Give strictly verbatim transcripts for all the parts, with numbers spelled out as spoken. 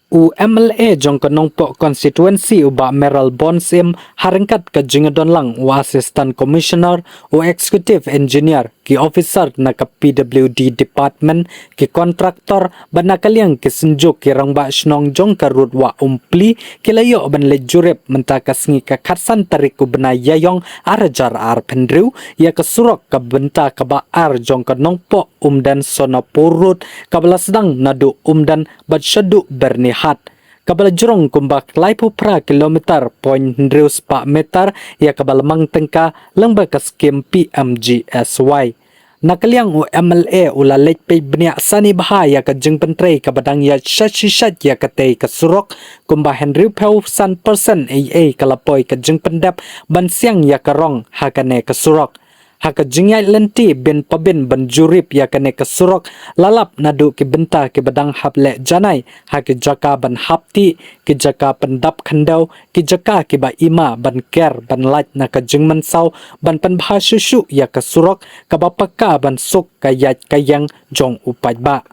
U M L A jong ka Nongpoh Constituency u Bah Mayralborn Syiem ha ryngkat ka jingdon lang u Assistant Commissioner, u Executive Engineer, ki officer na ka P W D Department, ki kontraktor, bad na ka liang ki synjuk ki rangbah shnong jong ka Rud Wah Umpli, ki la ïoh ban leit jurip mynta ka sngi ka khatsan tarik u bnai Ïaïong ar hajar arphew hynriew, ïa ka surok ka bynta kaba ar jong ka Nongpoh Umden Sonapur Road, kaba la sdang naduh Umden bad shaduh Byrnihat, kaba la jrong kumba laiphew phra kilometer point hynriew spah meter, ïa kaba la mang tyngka lyngba ka skim P M G S Y. Na ka liang u M L A u la leit peit bniah sani bha ïa ka jingpyntrei kaba dang ïaid sha shisha ïa katei ka surok, kumba hynriewphew san percent ei ei ka la poi ka jingpyndep ban siang ïa ka rong ha kane ka surok. Ha ka jingïaid lynti bin pa bin ban jurip ïa kane ka surok, la lap naduh ki bynta kiba dang hap leh janai, ha ki jaka ban hap tih, ki jaka pyndap khyndew, ki jaka kiba ima ban ker ban lait na ka jingmynsaw ban pynbha shuh shuh ïa ka surok kaba paka ban suk ka ïaid ka ïeng jong u paidbah.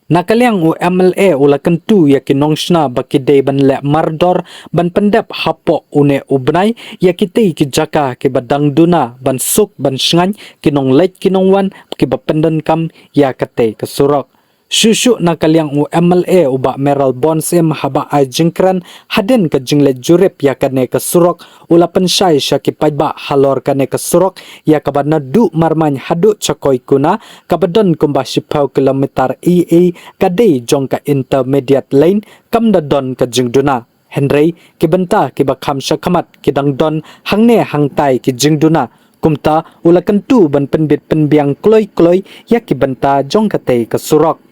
Na ka liang u M L A u la kyntu ïa ki nongshna ba ki dei ban leh mardor ban pyndep hapoh une u bnai ïa kitei ki jaka kiba dang duna ban suk ban shngaiñ ki nongleit ki nongwan kiba pyndonkam ïa katei ka surok. Shuh shuh na ka liang u M L A u Bah Mayralborn Syiem haba ai jingkren hadien ka jingleit jurip ïa kane ka surok, u la pynshai sha ki paidbah halor kane ka surok, ïa kaba naduh Marmain haduh Chakoikuna, kaba don kumba shiphew kilometer ei ei ka dei jong ka intermediate lane, kam da don ka jingduna. Hynrei ki bynta kiba kham shakhmat ki dang don hangne hangtai ki jingduna. Kumta u la kyntu ban pynbit pynbiang kloi kloi ïa ki bynta jong katei ka surok.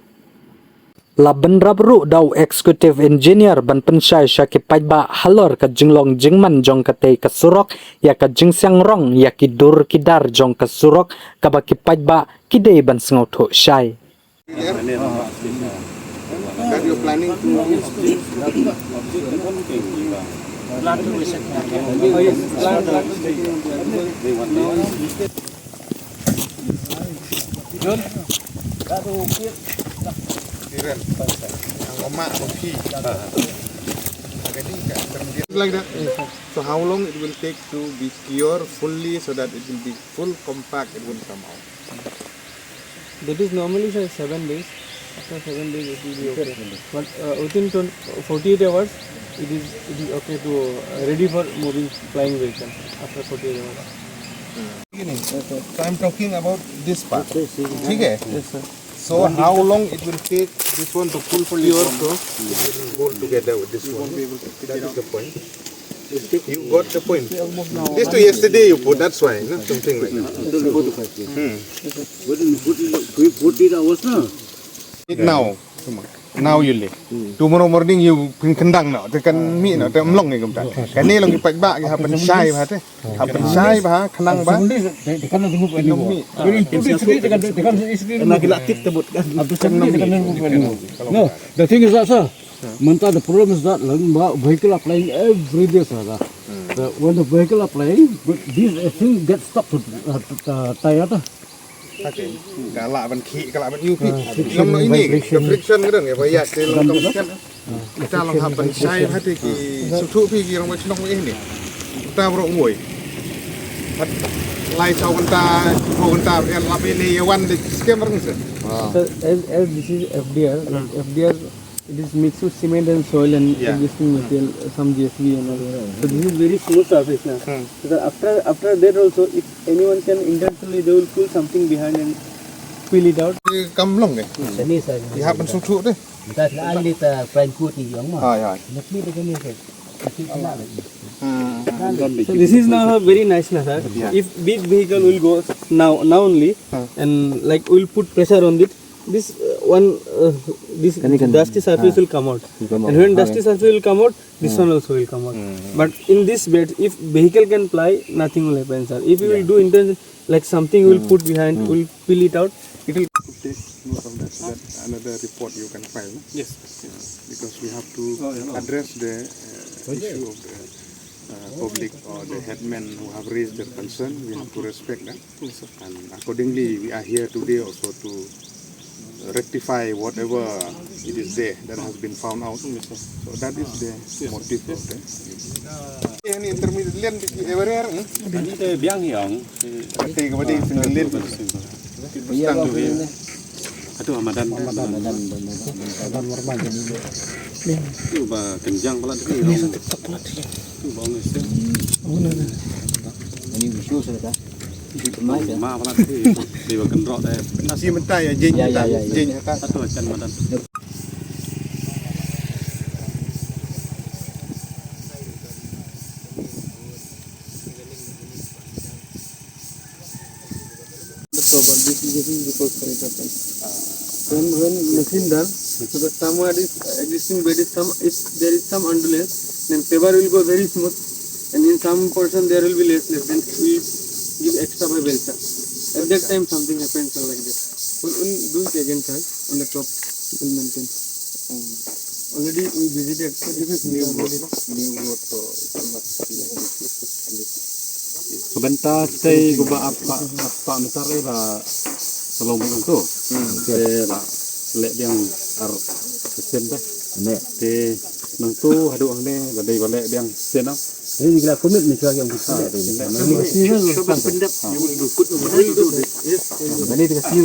La bynrap ruh da u Executive Engineer ban pynshai sha ki paidbah halor ka jinglong jingman jong katei ka surok, ïa ka jingsiang rong ïa ki dur ki dar jong ka surok, kaba ki paidbah ki dei ban sngewthuh shai. That you're planning to Kiran. Ang mama, ang pi. Like that. So how long it will take to be cured fully so that it will be full compact, it won't come out? That is normally, sir, seven days. After seven days, it will be okay. But uh, within twenty, forty-eight hours, it is it is okay to uh, ready for moving flying vehicle after forty-eight hours. So I'm talking about this part. Okay, sir. Yes, sir. So how long it will take this one to full cure so it will hold together with this one? That is the point. You got the point. This to yesterday you put, that's why, no? Something like that. Hmm. But in forty, forty hours, no? Now, now you lay. Tomorrow morning you pynkyndang, no? Te kan mih, no? Te mlong ni kumta. Kan ni long ki paidbah ki hap pynshai bha te. Hap pynshai bha, khnang bha. They, they cannot remove anymore. Mih. When you put it straight, they can, they can easily remove. Kan ni long mih. No, the thing is that, sir, mynta the problem is that, lang, ba, vehicle are plying every day, sir. The, when the vehicle are plying, this, uh, thing gets stuck to, uh, to, uh, tire, uh. Ka lah ban khih, ka lah ban ïu khih. Long no ini, ka friction ka dang, ïa ba ïa te long ka friction. Kita long hap ban shai hati ki, suthu phi ki rong ba chnong ini. Kita bro woi. Hat lai saw kynta, phew kynta, ïa lap ini ïa wan de scam rang se. Sir, as, as this is F D R, like F D R, it is mixed with cement and soil and existing material, some J C B and all. So this is very smooth surface now. So sir, after, after that also, if anyone can intentionally, they will pull something behind and peel it out. Kam long eh. Sini sir. Ïa hap ban suthu de. Kita sila ahli ta fine coat ni yang mah. Hai, hai. Nak ni dekat ni sir. So this is now very nice na sir. If big vehicle will go now, now only, and like we'll put pressure on it, this uh, one, uh, this dusty surface will come out. And when dusty surface will come out, this one also will come out. But in this bed, if vehicle can ply, nothing will happen, sir. If you will do intention, like something you will put behind, will peel it out, it will take note of that, so that another report you can file, no? Yes. Because we have to address the uh, issue of the uh, public or the headmen who have raised their concern. We have to respect that. And accordingly, we are here today also to rectify whatever it is there that has been found out. So that is the motive of the. Ini intermediate lane di everywhere. Ini te biang hiang. Kata kata single lane. Iya, Bang. Aduh, Ramadan. Ramadan, Ramadan, Ramadan. Ramadan normal jadi. Tu ba kenjang pala tu. Ini satu tak pala tu. Tu ba ngi. Oh, no, no. Ini visual sudah dah. Visual mai ya. Ma pala tu. Dia ba kendrok deh. Kasi mentai ya, jeng ya, ya, ya, ya. Jeng ya. Satu acan Ramadan. The cover, this is the resource for example. When, when machine done, so the somewhere is existing bed is some, if there is some undulation, then paver will go very smooth, and in some portion there will be less, less, then we give extra by belcha. At that time something happens like this. We'll, we'll do it again, sir, on the top, we'll maintain. Already we visited. This is new road, no? New road, so it's not. Ka bynta stei kaba ap pa ap pa meter eh ba ka long bang tu. Te la leh biang ar persen dah. Ne. Te nang tu haduh hangne ba dei ba leh biang sen ah. Ini gila commit ni chuak yang bisa. Ini kasi. Ini kasi.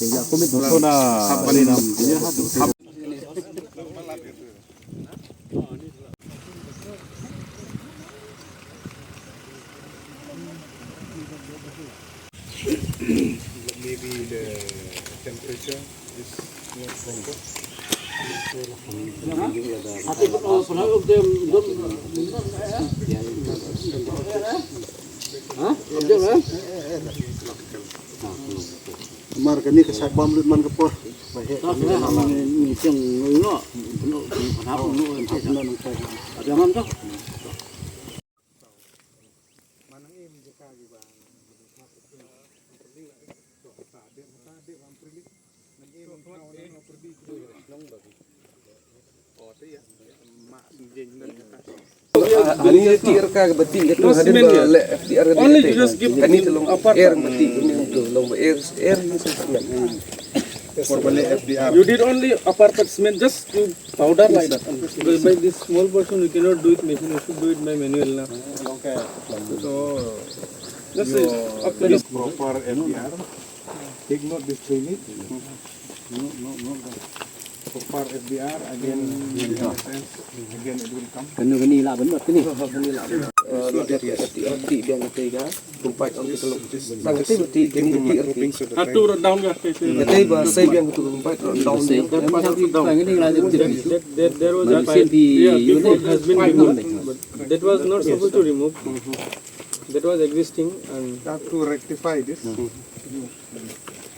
Gila commit. Nang tu na. Maybe the temperature is not proper. Mar kane ka sait bam lut man ka por. Ba heh. Ni tiang no. No. Ada man tu. Ani ti er ka bati ka tu hadin ba le F D R. Only just give. Ani tu long apart. Er bati ka tu long air, air ni sentiment. For the F D R. You did only apart cement, just to powder like that. By, by this small portion, you cannot do it machine. You should do it by manual na. Okay. So, just say, after this. Proper F D R. Take note this training. No, no, no. Proper F D R, again, in a sense, again it will come. Kani kani la ban kani. Kani la ban. Ti biang ti ga. Tumpai ong kita lo. Sang ti ti ti ti. Hatu down ga. Ti ba sai biang tu tumpai down. That part also down. That, that, there was a pipe. Yeah, before it has been removed. But that was not supposed to remove. That was existing and. Have to rectify this.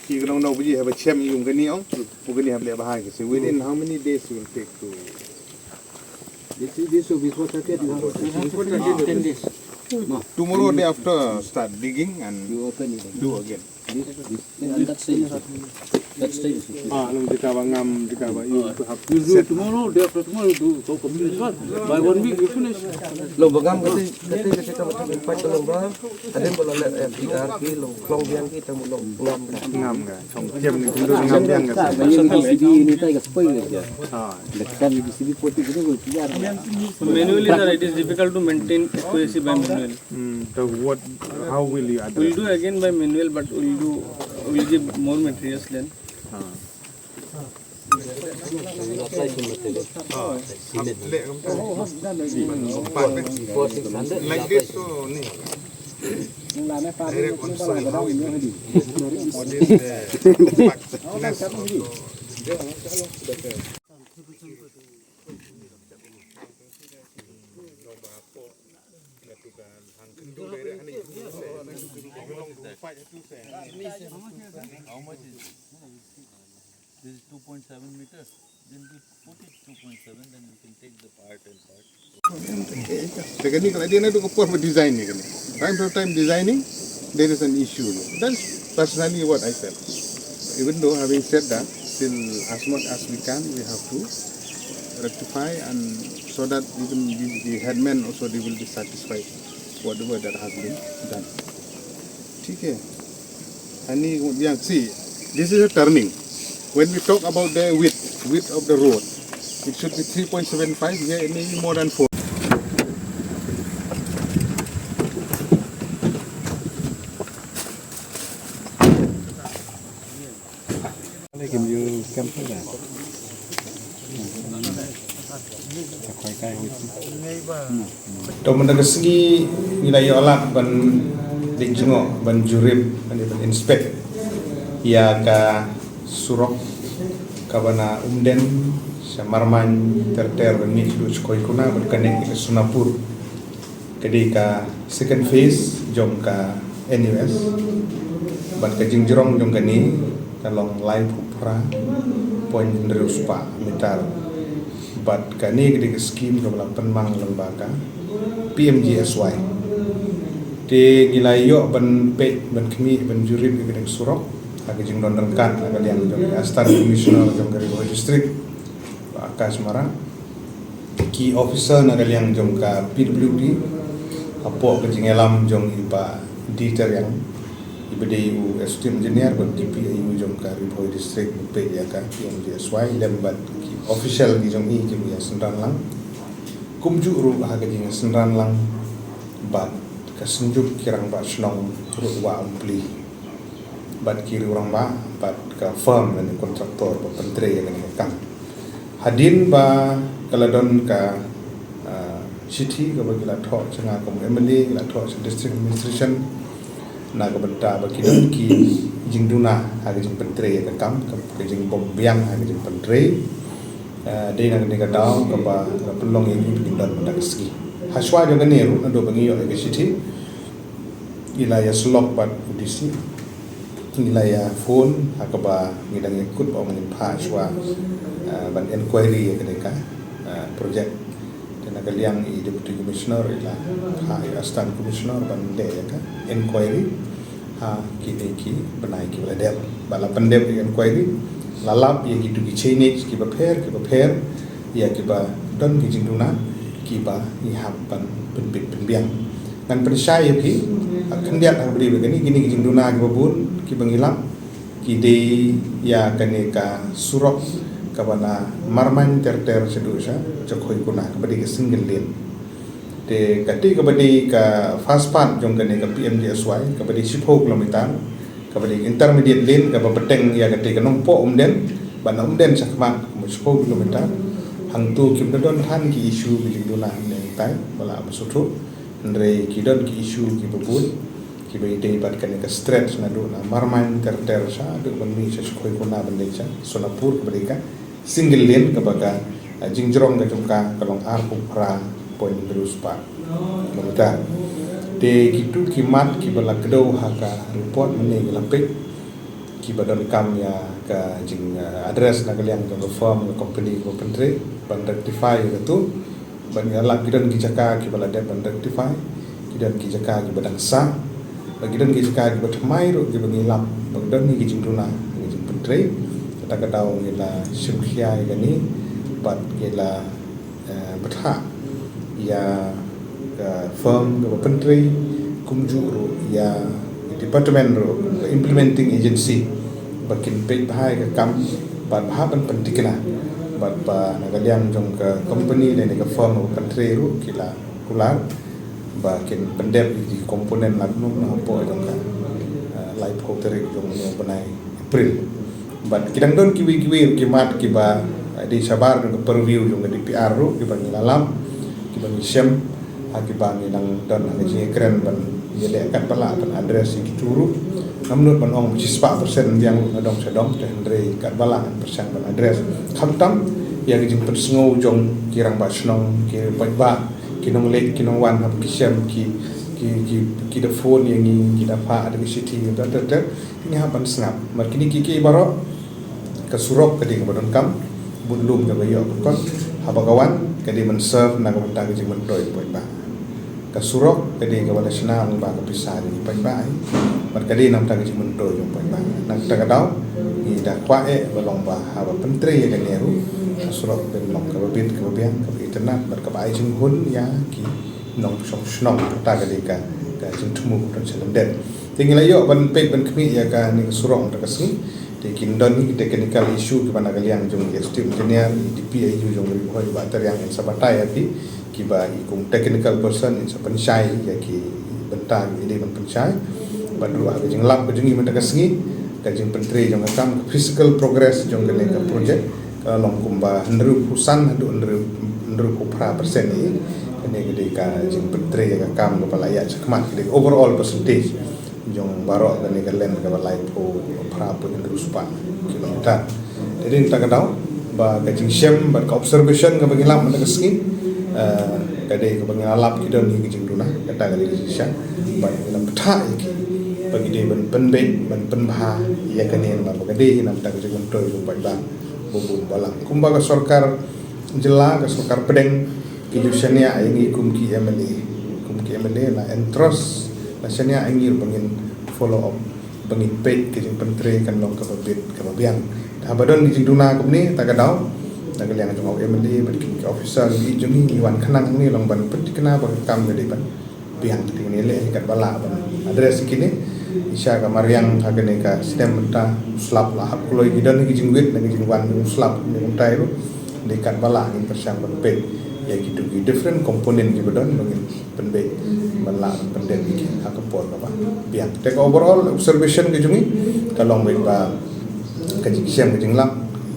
Ki kano kano biji haba chem yung kani ong, u kani haba leh bahai kasi. Within how many days you will take to? This is, this will be for thirty days. Before thirty days. Ten days. Tomorrow, day after, start digging and do again. This, this, and that stage, that stage is okay. Ah, nung di ka ba ngam, di ka ba you have. You do tomorrow, day after tomorrow, you do so complete. By one week, you finish. Lo ba ngam kati, kati, kati ka ba tu, pa ka lo ba. Hadien ba la leh F D R ki long, long biang ki, te mut long ngam ka. Ngam ka. Chong chem ni, kumtu ngam biang ka. Ba ni D C B ni tai ka spoi ka. Ha. Lekan D C B poti kini ko tiar. Manually, sir, it is difficult to maintain accuracy by manual. Hmm, so what, how will you address? We'll do again by manual, but we'll do, we'll give more materials then. Ha. Like this, so, ni. Direct on soil, how it will be. What is the compactness also? How much is it? This is two point seven meters. Then we put it two point seven, then we can take the part and part. Te kani ka la dei na tu ka por ba design ni kani. Time to time designing, there is an issue. That's personally what I felt. Even though having said that, still as much as we can, we have to rectify and so that even the, the headman also they will be satisfied whatever that has been done. ठीक है. Ani yang si This is a turning. When we talk about the width, width of the road, it should be three point seven five. Here it may be more than four. To mynta ka sngi ngi la ïoh lad ban leit jngoh, ban jurip, ban, ban inspect ïa ka surok kaba na Umden sha Marmain ter ter ban mih sha Koikuna ban connect ïa ka Sonapur. Ka dei ka second phase jong ka N U S. Bad ka jingjrong jong kane ka long laiphew phra point hynriew spah meter. Bad kane ka dei ka skim kaba la pynmang lyngba ka P M G S Y. Te ngi la ïoh ban peit, ban khmih, ban jurip ïa kane ka surok ha ka jingdon ryngkat na ka liang jong ka Assistant Commissioner jong ka Ri Bhoi District, Bah Akash Marak, ki officer na ka liang jong ka P W D, hapoh ka jingïalam jong i Bah D Teriang, iba dei u Assistant Engineer bad D P I U jong ka Ri Bhoi District, ban peit ïa ka P M G S Y lem bad ki official ki jong i kiba ïa synran lang. Kumjuh ruh ha ka jingïa synran lang bad ka Synjuk ki Rangbah Shnong ruh, Wah Umpli, bad ki riew rangbah, bad ka firm lane contractor ba pyntrei ïa kane ka kam. Hadien ba ka la don ka, ah, shithi kaba ki la thoh sha nga kum M L A, ki la thoh sha District Administration, na ka bynta ba ki don ki jingduna ha ka jingpyntrei ïa ka kam, ka, ka jingbym biang ha ka jingpyntrei. Ah, dei na kane ka daw kaba la pynlong ïa ngi ba ngin don mynta ka sngi. Hashwa jong kane ruh, naduh ba ngi ïoh ïa ka shithi, ngi la ïa sylloh bad u D C, ngi la ïa phone ha kaba ngi dang ïa kut ba ong ngin phah shuwa, ah, ban inquiry ïa kane ka, ah, project. Te na ka liang i Deputy Commissioner i la phah ïa u Assistant Commissioner ban leh ïa ka inquiry ha kine ki bnai kiba la dep. Ba la pyndep ïa ka inquiry, la lap ïa kitu ki chainage kiba pher kiba pher, ïa kiba don ki jingduna kiba ngi hap ban pynbit pynbiang. Ngan pynshai ïa phi, ah, khyndiat ha kaba dei ba kine, kine ki jingduna kiba bun kiba ngi lap ki dei ïa kane ka surok kaba na Marmain ter ter shaduh sha Jakhoikuna, kaba dei ka single lane. Te kata kaba dei ka first part jong kane ka P M G S Y, kaba dei shiphew kilometer, kaba dei intermediate lane kaba bteng ïa kata ka Nongpoh Umden, bad na Umden shakhmat kumba shiphew kilometer. Hangto kim da don than ki issue ki jingduna hynne hangtai ba la ap suthu. Hynrei ki don ki issue kiba bun kiba ïadei bad kane ka stretch naduh na Marmain ter ter shaduh ban mih sha Jakhoikuna ban leit sha Sonapur, kaba dei ka single lane, kaba ka, ah, jingjrong ka jong ka ka long arphew phra point hynriew spah kilometer. Te kitu ki mat kiba la kdew ha ka report mynne ki la peit, kiba donkam ïa ka jing, ah, address na ka liang jong ka firm, ka company kaba pyntrei, ban rectify ïa katu. Bad ngi la lap ki don ki jaka kiba la dep ban rectify, ki don ki jaka kiba dang sah, bad ki don ki jaka kiba thymmai ruh kiba ngi lap ba ki don ki jingduna, ki jingpyntrei. Kata ka daw ngi la shim khia ïa kane bad ngi la, eh, bthah ïa ka firm kaba pyntrei, kumjuh ruh ïa ka department ruh, ka implementing agency, ba kin peit bha ïa ka kam bad bha ban pynthikna, bad ba na ka liang jong ka company lane ka firm ba pyntrei ruh ki la kular ba kin pyndep ïa ki component lad num na hapoh jong ka, eh, laiphew tarik jong une u bnai April. Bad ki dang don kiwei kiwei ruh ki mat kiba, eh, dei shabar jong ka purview jong ka D P R ruh, kiba ngi la lap, kiba ngi shem, ha kiba ngi dang don ha ka jingïakren ban ïaleh katba lah ban address ïa kitu ruh. Ngam nud ban ong ba shispah percent biang ruh na dong sha dong, te hynrei katba lah ngan pyrshang ban address. Khamtam ïa ka jingpynsngew jong ki rangbah shnong, ki paidbah, ki nongleit ki nongwan, haba ki shem ki, ki, ki, ki da phone ïa ngi, ki da phah da ki shithi, ter ter ter, ngi hap ban sngap. Mar kine kiei kiei baroh, ka surok ka dei kaba donkam, bun lum kaba ïoh ka kot, haba ka wan ka dei ban serve na ka bynta ka jingmyntoi paidbah. Ka surok ka dei kaba la shna lyngba ka pisa jong ki paidbah, bad ka dei na ka bynta ka jingmyntoi jong paidbah. Na kata ka daw ngi da kwah eh ba long ba haba pyntrei ïa kane ruh, ka surok kan long kaba bit kaba biang, kaba itynnad bad kaba ai jinghun ïa ki nongshong shnong. Kata ka dei ka, ka jingthmu kaba don sha lyndet. Te ngi la ïoh ban peit ban khmih ïa kane ka surok mynta ka sngi. Te kin don hi ki technical issue kiba na ka liang jong i Executive Engineer, i DPIU jong Ri Bhoi, Bah Teriang, in sa batai ïa phi, kiba i kum technical person in sa pynshai ïa ki bynta kiba i dei ban pynshai. Bad ruh ha ka jinglap ka jong i mynta ka sngi, ka jingpyntrei jong ka kam, ka physical progress jong kane ka project, ka long kumba hynriewphew san haduh hynriew, hynriewphew phra percent hi. Kane ka dei ka jingpyntrei ïa ka kam kaba la ïaid shakhmat, ka dei overall percentage jong baroh kane ka lane kaba laiphew phra point hynriew spah kilometer. Te dei na kata ka daw ba ka jingshem bad ka observation kaba ngi lap mynta ka sngi, eh, ka dei kaba ngi la lap ki don hi ka jingduna, kata ka dei ka jingshem, bad ngi la pynthah ïa ki ba ki dei ban pynbeit, ban pynbha ïa kane, namar ba ka dei hi na ka bynta ka jingmyntoi jong u paidbah ba bun balang. Kumba ka sorkar jylla, ka sorkar pdeng, ki ju shaniah ïa ngi kum ki MLA, kum ki MLA la entrust, la shaniah ïa ngi ba ngin follow up, ba ngin peit ka jingpyntrei kan long kaba bit kaba biang. Te haba don ki jingduna kumne, na kata ka daw, na ka liang jong u MLA bad ki, ki officer, ki jong ngi, ngi wan khnang hangne long ban pynthikna ba ka kam ka dei ban biang. Te ngi leh hi katba lah ban address ïa kine. Shisha ka mariang ha kane ka snem mynta, u slap la hap kloi, ki don ki jingwit na ki jingwan jong u slap, ne kumta ruh. Dei katba lah ngin pyrshang ban peit ïa kitu ki different component kiba don ba ngin pynbeit ban lah ban pyndep ïa ki ha ka por kaba biang. Te ka overall observation ka jong ngi ka long beit ba ka jingshem ka jinglap,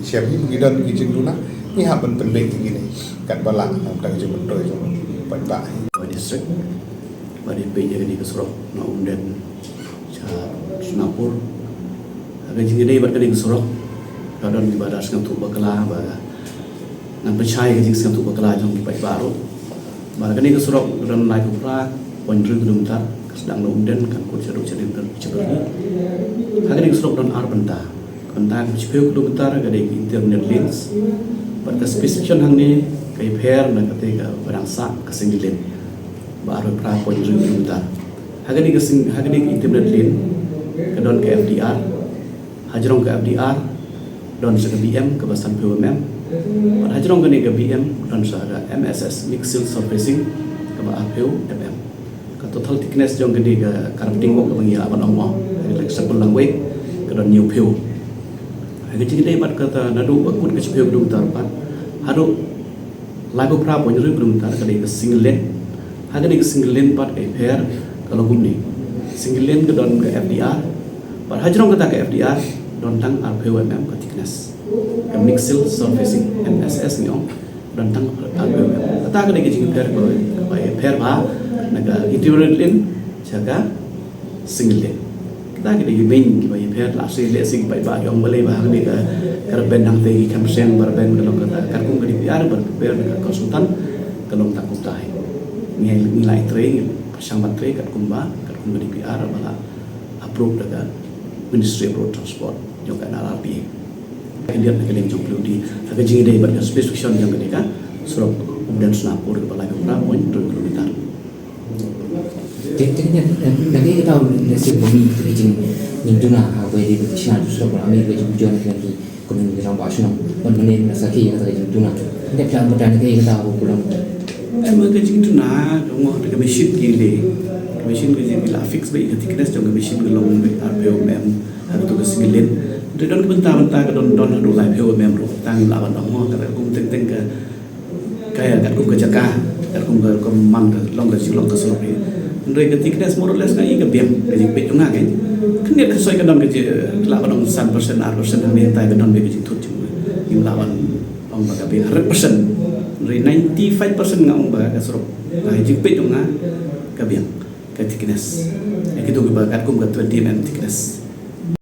shem hi ba ki don ki jingduna, ngi hap ban pynbeit ïa kine katba lah na ka bynta ka jingmyntoi jong u paidbah. Ba district, ba dei peit ïa kane ka surok na Umden sha Sonapur. Ha ka jingïadei bad kane ka surok, ka don kiba da sngewthuh bakla ba ngan pynshai ka jingsngewthuh bakla jong ki paidbah ruh. Ba kane ka surok ka don laiphew phra point hynriew kilometer, ka sdang na Umden kan kut shaduh sha Inter-, Interior. Ha kane ka surok don ar bynta. Ka bynta kaba shiphew kilometer ka dei ka intermediate lanes. Bad ka specification hangne ka ïapher na kata kaba dang sah, ka single lane, ba arphew phra point hynriew kilometer. Ha kane ka sing-, ha kane ka intermediate lane ka don ka FDR. Hajrong ka FDR don sa ka BM kaba sanphew mm. Bad hajrong kane ka BM don sa ka MSS, mixed sill surfacing, kaba arphew mm. Ka total thickness jong kane ka carpeting work kaba ngi lah ban ong mo, ha ka leng sample lang wei, ka don hynñiewphew. Ha ka jingïadei bad kata, naduh ba kut ka shiphew kilometer pat haduh laiphew phra point hynriew kilometer ka dei ka single lane. Ha kane ka single lane pat ka ïapher ka long kumne. Single lane ka don ka FDR, bad hajrong kata ka FDR don tang arphew mm ka thickness. Ka mixed sill surfacing, MSS ngi ong, don tang arphew mm. Kata ka dei ka jingïapher kaba, kaba ïapher bha na ka intermediate lane sha ka single lane. Kita ki dei ki main kiba ïapher. Lehse, lehse ki paidbah ki ong balei ba hangne ka, ka rben hangtei ki kham seng, ba rben ka long kata. Katkum ka DPR ba rben ka consultant, ka long tang kumta hi. Ngi, ngi la ïatrei, ngi pyrshang ban trei katkum ba, katkum ka DPR ba la approve da ka Ministry of Road Transport jong ka NRRPA. Ka liat na ka liang jong PWD ha ka jingïadei bad ka specification jong kane ka surok Umden Sonapur kaba laiphew phra point hynriew kilometer. Te, te, na, na, na kaei ka daw lehse ba mi, ka jing, jingduna ha kaba ïadei bad ka shnat u surok ba la mih, ka jingjuh na ki, ki, kumne ki rangbah shnong ban mane na sakhi ïa kata ka jingduna. Te phi lah ban batai na kaei ka daw ba ka long. Em, ka jingduna ka, mo, ka machine ki leh. Ka machine ka jing ki la fix beit, ka thickness jong ka machine ka long beit arphew mm ha kato ka single lane. Te don ka bynta, bynta ka don, don haduh laiphew mm ruh. Tang lah ban ong, mo, kata kum teng teng ka Ka ïa katkum ka jaka, katkum ka, ka man ka, long ka jinglong ka surok hi. Hynrei ka thickness more or less nga i ka biang, ka jingpeit jong nga ka. Khyndiat ka soi ka don ka jing, lah ban ong san percent, ar percent, hynrei hyntai ka don beit ka jingthut jong nga. Ngim lah ban ong ba ka biang hundred percent. Hynrei ninety-five percent nga ong ba ka surok, ka jingpeit jong nga ka biang, ka thickness. Ïa kito kiba katkum ka twenty mm thickness.